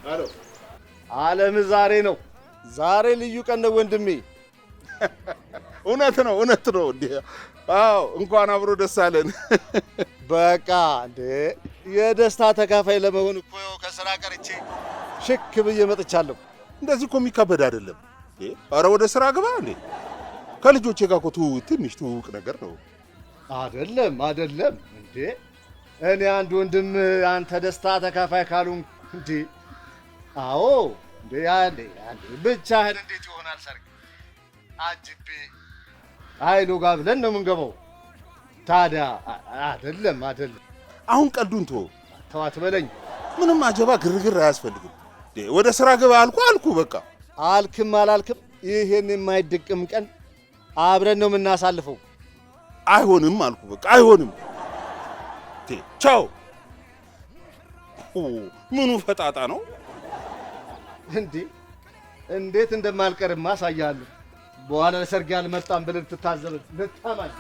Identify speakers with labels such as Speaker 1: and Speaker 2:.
Speaker 1: አሎ።
Speaker 2: ዓለም ዛሬ ነው። ዛሬ ልዩ ቀን ነው ወንድሜ።
Speaker 1: እውነት ነው፣ እውነት ነው። እንዴ አዎ፣ እንኳን አብሮ ደስ አለን።
Speaker 2: በቃ እንዴ የደስታ ተካፋይ ለመሆን እኮ ይኸው ከስራ ቀርቼ ሽክ ብዬ መጥቻለሁ።
Speaker 1: እንደዚህ እኮ የሚካበድ አይደለም። እንዴ ኧረ ወደ ስራ ግባ እንዴ። ከልጆቼ ጋር እኮ ትውውቅ ትንሽ ትውውቅ ነገር ነው።
Speaker 2: አይደለም አይደለም፣ እንዴ እኔ አንድ ወንድም አንተ ደስታ ተካፋይ ካሉን እንዴ፣ አዎ እንዴ አንዴ አንዴ ብቻህን እንዴት ይሆናል ሰርግ? አጅቤ አይሉ ጋር ብለን ነው የምንገባው። ታዲያ አይደለም አይደለም፣
Speaker 1: አሁን ቀልዱን ተወው።
Speaker 2: ተው አትበለኝ።
Speaker 1: ምንም አጀባ ግርግር አያስፈልግም። እንዴ ወደ ስራ ግባ አልኩ አልኩ በቃ።
Speaker 2: አልክም አላልክም ይሄን የማይደቅም ቀን አብረን ነው የምናሳልፈው።
Speaker 1: አይሆንም አልኩ በቃ አይሆንም። እንዴ ቻው። ኦ ምኑ ፈጣጣ ነው?
Speaker 2: እንዴ እንዴት እንደማልቀርማ አሳያለሁ። በኋላ ለሰርግ ያልመጣም ብለህ ልትታዘብ ልታማኝ።